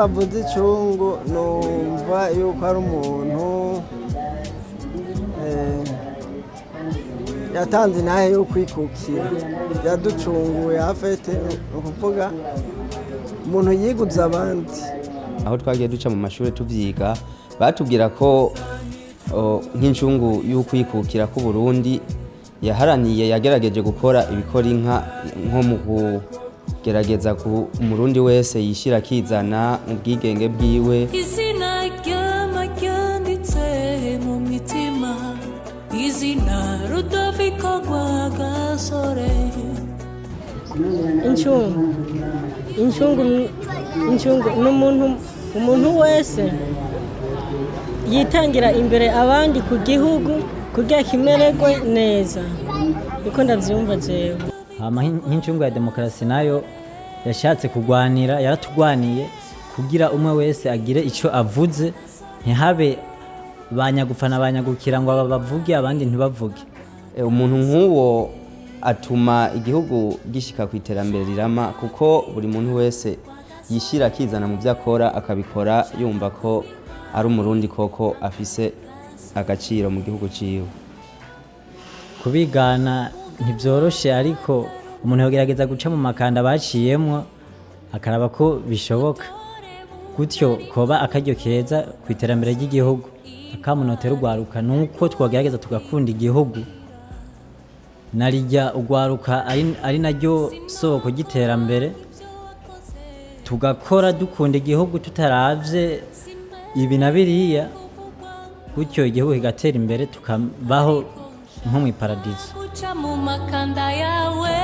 Bavuze icungu, numva yuko ari umuntu yatanze intahe yo kwikukira, yaducunguye afete, ni ukuvuga umuntu yiguze abandi. Aho twagiye duca mu mashuri tuvyiga, batubwira ko nk'incungu y'ukwikukira k'Uburundi yaharaniye, yagerageje gukora ibikora inka, nko mu kugerageza ku Umurundi wese yishira akizana mu bwigenge bwiwe. Izina ryama ryanditse mu mitima, izina Rudoviko Rwagasore. Incungu ni umuntu wese yitangira imbere abandi ku gihugu kugira kimererwe neza, niko ndavyumva jewe. Hama nk'incungu ya demokarasi nayo yashatse kugwanira, yaratugwaniye kugira umwe wese agire icyo avuze, ntihabe banyagupfa na banyagukira ngo aba bavuge abandi ntibavuge. Umuntu nk'uwo atuma igihugu gishika ku iterambere rirama, kuko buri muntu wese yishyira akizana mu byo akora, akabikora yumva ko ari Umurundi koko afise agaciro mu gihugu ciwe. Kubigana ntibyoroshe, ariko umuntu yogerageza guca mu makanda baciyemwo, akaraba ko bishoboka, gutyo koba akaryo keza ku iterambere ry'igihugu. Akamunotera urwaruka ni uko twogerageza tugakunda igihugu, narijya urwaruka ari naryo soko ry'iterambere, tugakora dukunda igihugu tutaravye ibi na biriya, gutyo igihugu kigatera imbere, tukabaho nko mu iparadizo. Uca mu makanda yawe.